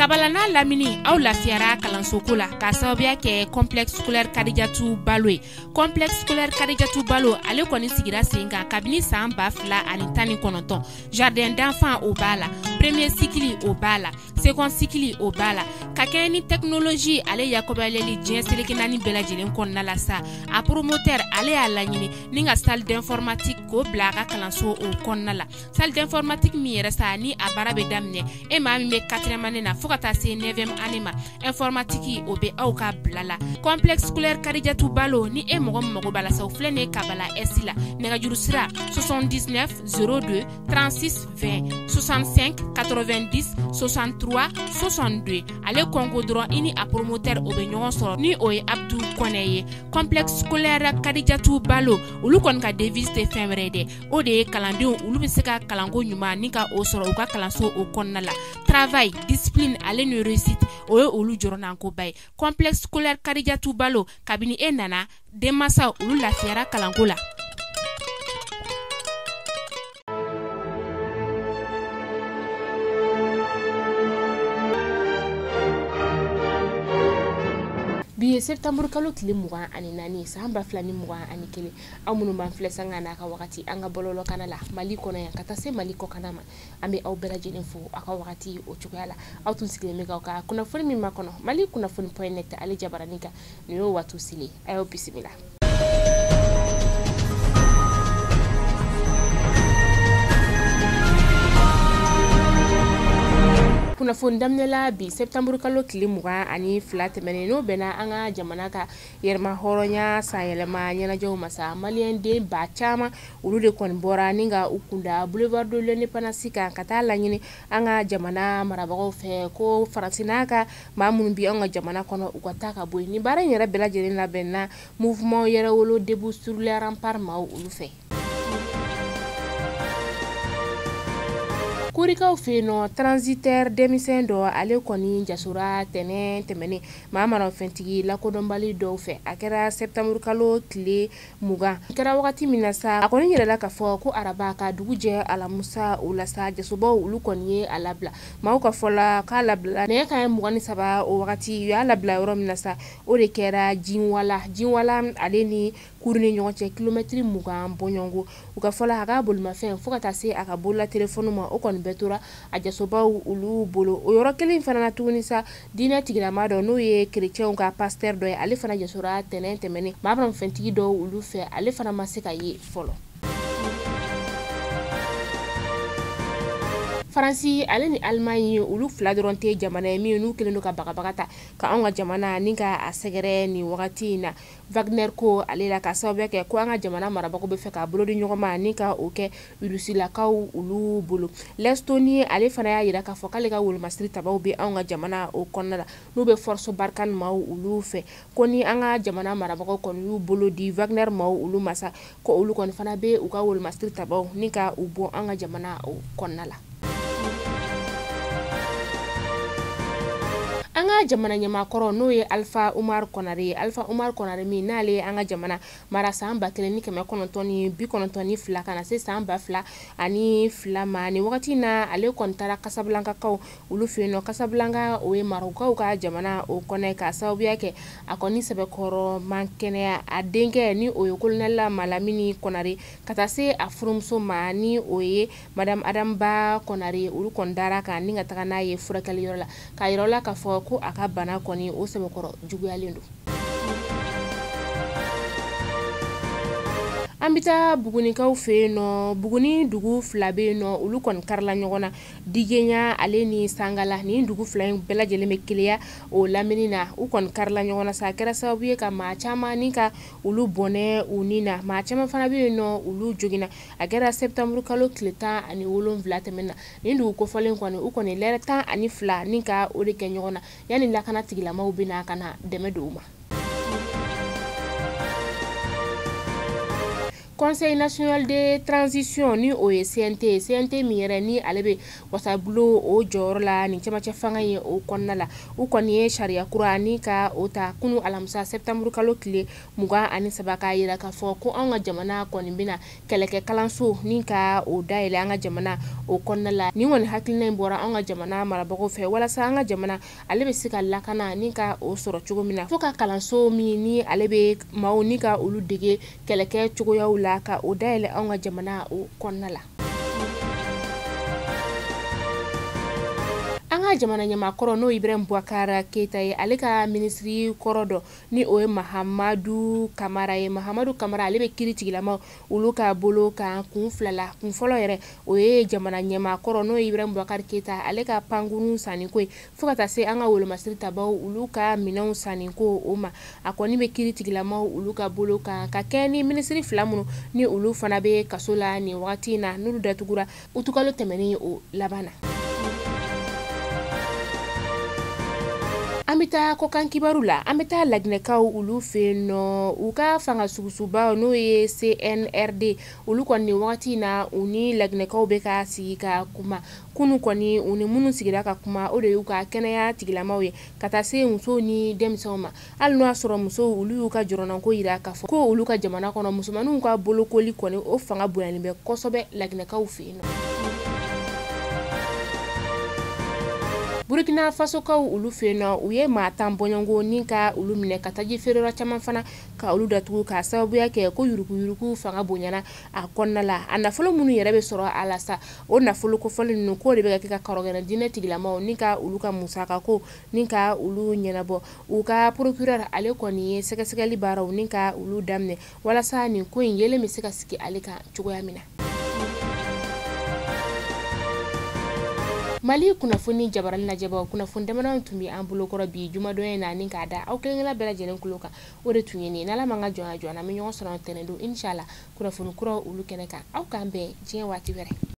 Kabala n'a lamini aw lafiyara kalansoko la k'a sababuya kɛ complexe scolaire Kadijatu Balo ye. Complexe scolaire Kadijatu Balo ale kɔni sigira sen kan kabini san 2019. Jardin d'enfants o b'a la, premier cycle o b'a la, second cycle o b'a la. Ka kɛɲɛ ni technologie ale yakɔbayaleli diɲɛ seleke naani bɛɛ lajɛlen kɔnɔna la sa, a promoteur ale y'a laɲini ni ka salle d'informatique k'o bila a ka kalanso o kɔnɔna la. Salle d'informatique min yɛrɛ sa ni a baara bɛ daminɛ e maa min bɛ 4e année na fo ka taa se 9e année ma, informatique o bɛ aw ka bila la. Complexe scolaire Kadijatu Balo ni e mɔgɔ min mago b'a la sa, o filɛ nin ye Kabala S la. Nɛgɛjuru sira 79 02 36 20 65 90 63 62. Ale kɔnko dɔrɔn i ni a promoteur o bɛ ɲɔgɔn sɔrɔ ni o ye Abdou Kɔnɛ ye. Complexe scolaire Kadijatu Balo olu kɔni ka devise tɛ fɛn wɛrɛ ye dɛ, o de ye kalandenw olu bɛ se ka kalanko ɲuman ni ka o sɔrɔ u ka kalanso o kɔnɔna la. Travail, discipline ale ni réussite o ye olu jɔrɔnankoba ye. Complexe scolaire Kadijatu Balo kabini e nana denmansaw olu lafiyara kalanko la. Bi ye septembre kalo tile 24 san 2021. Aw minnu b'an filɛ sanga n'a ka wagati an ka bɔlɔlɔkana la Mali kɔnɔ yan ka taa se Mali kɔkana ma, an bɛ aw bɛɛ lajɛlen fo aw ka wagati o cogoya la. Aw tun sigilen bɛ k'aw ka kunnafoni min makɔnɔ Mali kunnafoni point net ale jabaranin kan, nin y'o waati selen, a y'aw bisimila. Kunnafoni daminɛla bi septembre kalo tile 22 tɛmɛnen n'o bɛnna an ka jamana ka yɛrɛma hɔrɔnya sanyɛlɛma ɲɛnajɛw ma sa, maliyɛn den ba caman olu de kɔni bɔra ni ka u kunda boulevard de l'indépendance kan ka taa laɲini an ka jamana marabagaw fɛ ko Faransi n'a ka maa minnu bi an ka jamana kɔnɔ u ka taa ka bɔ yen. Nin baara in yɛrɛ bɛɛ lajɛlen labɛnna mouvement yɛrɛwolo debout sur les remparts maaw olu fɛ. Korikaw fɛ yen nɔ, transitaire denmisɛn dɔ ale kɔni jasora tɛnɛn tɛmɛnen maa marafɛntigi lakodɔnbali dɔw fɛ. A kɛra septembre kalo tile 20. A kɛra wagati min na sa, a kɔni yɛrɛla k'a fɔ ko araba ka dugu jɛ alamusa o la sa, jasobaw olu kɔni ye a labila. Maaw ka fɔ la k'a labila nɛgɛ kanɲɛ 23 o wagati, u y'a labila yɔrɔ min na sa, o de kɛra Jinwala. Jinwala ale ni kuru ni ɲɔgɔn cɛ kilomɛtiri 20 bɔɲɔgɔnko. U ka fɔ la a ka bolimafɛn fo ka taa se a ka bolola telefɔni ma, o kɔni bɛɛ tora a jasobaw olu bolo. O yɔrɔ kelen fana na tuguni sa, diinɛ tigilama dɔ n'o ye kerecɛnw ka pasteur dɔ ye, ale fana jasora tɛnɛn tɛmɛnen maa marafɛntigi dɔw olu fɛ, ale fana ma se ka ye fɔlɔ. Faransi ale ni Allemagne olu fila dɔrɔn tɛ jamana ye min n'u kɛlen don ka bagabaga ta ka anw ka jamana ni ka a sɛgɛrɛ nin wagati in na. Wagner ko ale la ka sababu kɛ ko an ka jamana marabagaw bɛ fɛ k'a bolo di ɲɔgɔn ma ni ka o kɛ Rusilakaw olu bolo. L'Estonie ale fana y'a jira k'a fɔ k'ale ka wolomasiri tabaw bɛ anw ka jamana o kɔnɔna la n'u bɛ force Barkhane maaw olu fɛ, ko ni an ka jamana marabagaw kɔni y'u bolo di Wagner maaw olu ma sa, ko olu kɔni fana bɛ u ka wolomasiri tabaw ni ka u bɔ an ka jamana o kɔnɔna la. An ka jamana ɲɛmaakɔrɔ n'o ye Alpha Umar Konare ye, Alpha Umar Konare min n'ale ye an ka jamana mara san 1992 ka na se san 2002 ma. Nin wagati in na ale kɔni taara Casablanca-kaw olu fɛ yen nɔ. Casablanca o ye Marɔkukaw ka jamana o kɔnɔ k'a sababuya kɛ a kɔni sɛbɛkɔrɔ man kɛnɛya. A denkɛ ni o ye colonel Malamini Konare ka taa se a furumuso ma ni o ye madame Adamba Konare, olu kɔni dara kan ni ka taga n'a ye furakɛliyɔrɔ la k'a yira u la k'a fɔ ko a ka bana kɔni o sɛbɛkɔrɔ juguyalen don. An bɛ taa Bugunikaw fɛ yen nɔ. Buguni dugu fila bɛ yen nɔ, olu kɔni karila ɲɔgɔn na, Digenya ale ni Sangala. Nin dugu fila in bɛɛ lajɛlen bɛ Keleya o lamini na. U kɔni karila ɲɔgɔn na sa, a kɛra sababu ye ka maa caman ni ka olu bɔnɛ u ni na. Maa caman fana bɛ yen nɔ, olu joginna. A kɛra septembre kalo tile 17 tɛmɛnen na. Nin dugu kofɔlen kɔni, u kɔni lɛrɛ 12 ni ka o de kɛ ɲɔgɔn na yanni lakana tigilamaw bɛ na ka na dɛmɛ don u ma. Conseil national de transition ni o ye CNT, CNT min yɛrɛ ni ale bɛ wasabulon o jɔyɔrɔ la nin cɛmancɛ fanga ye o kɔnɔna la, u kɔni ye sariya kura ni ka o ta kunu alamisa septembre kalo tile 23 k'a yira k'a fɔ ko an ka jamana kɔni bɛna kɛlɛkɛ kalanso ni ka o dayɛlɛ an ka jamana o kɔnɔna la. Nin kɔni hakilina in bɔra an ka jamana marabagaw fɛ walasa an ka jamana ale bɛ se ka lakana ni ka o sɔrɔ cogo min na, fo ka kalanso min ni ale bɛ maaw ni ka olu dege kɛlɛkɛ cogoyaw la ka o dayɛlɛ an ka jamana o kɔnɔna la. An ka jamana ɲɛmaakɔrɔ n'o Ibrahim Boubacar Keita ye, ale ka minisiri kɔrɔ dɔ ni o ye Mahamadu Kamara ye. Mahamadu Kamara ale bɛ kiiri tigilamaw olu ka bolo kan kun fila la. Kun fɔlɔ yɛrɛ o ye jamana ɲɛmaakɔrɔ n'o ye Ibrahim Boubacar Keita ale ka pankurun sanniko ye, fo ka taa se an ka wolomasiri tabaw olu ka minɛnw sanniko o ma. A kɔni bɛ kiiri tigilamaw olu ka bolo kan ka kɛ ni minisiri fila minnu ni olu fana bɛ kaso la nin wagati in na, n'olu datugura utukalo tɛmɛnen o laban na. An bɛ taa kɔkan kibaru la, an bɛ taa laginɛkaw olu fɛ yen nɔ, u ka fanga sugusubaw n'o ye CNRD olu kɔni wagati in na u ni laginɛkaw bɛ ka sigi ka kuma. Kunu kɔni u ni minnu sigira ka kuma o de y'u ka kɛnɛya tigilamaw ye ka taa se musow ni denmisɛnw ma. Hali n'o y'a sɔrɔ musow olu y'u ka jɔrɔnanko yira k'a fɔ ko olu ka jamana kɔnɔ musomaninw ka bolokoli kɔni o fanga bonyalen bɛ kosɛbɛ laginɛkaw fɛ yen nɔ. Burkina Fasokaw olu fɛ yen nɔ, u ye maa 10 bɔɲɔgɔnko ni ka olu minɛ ka taji feereyɔrɔ caman fana ka olu datugu k'a sababuya kɛ ko yuruguyurugu fanga bonyana a kɔnɔna la. A nafolo minnu yɛrɛ bɛ sɔrɔ a la sa, o nafolo kofɔlen ninnu k'o de bɛ ka kɛ ka karɔgɛnɛ diinɛ tigilamaw ni ka olu ka musakako ni ka olu ɲɛnabɔ. U ka procureur ale kɔni ye sɛgɛsɛgɛli baaraw ni ka olu daminɛ walasa nin ko in yelen bɛ se ka sigi ale kan cogoya min na. Mali kunnafoni jabarani lajɛbaw, kunnafoni damadɔ tun bɛ an bolokɔrɔ bi jumadon in na ni k'a da aw kelen-kelenna bɛɛ lajɛlen tulo kan, o de tun ye nin ye. N'Ala m'an ka jɔnya jɔ an na, an bɛ ɲɔgɔn sɔrɔ ntɛnɛn don inshallah kunnafoni kuraw olu kɛnɛ kan. Aw k'an bɛn diɲɛ waati wɛrɛ.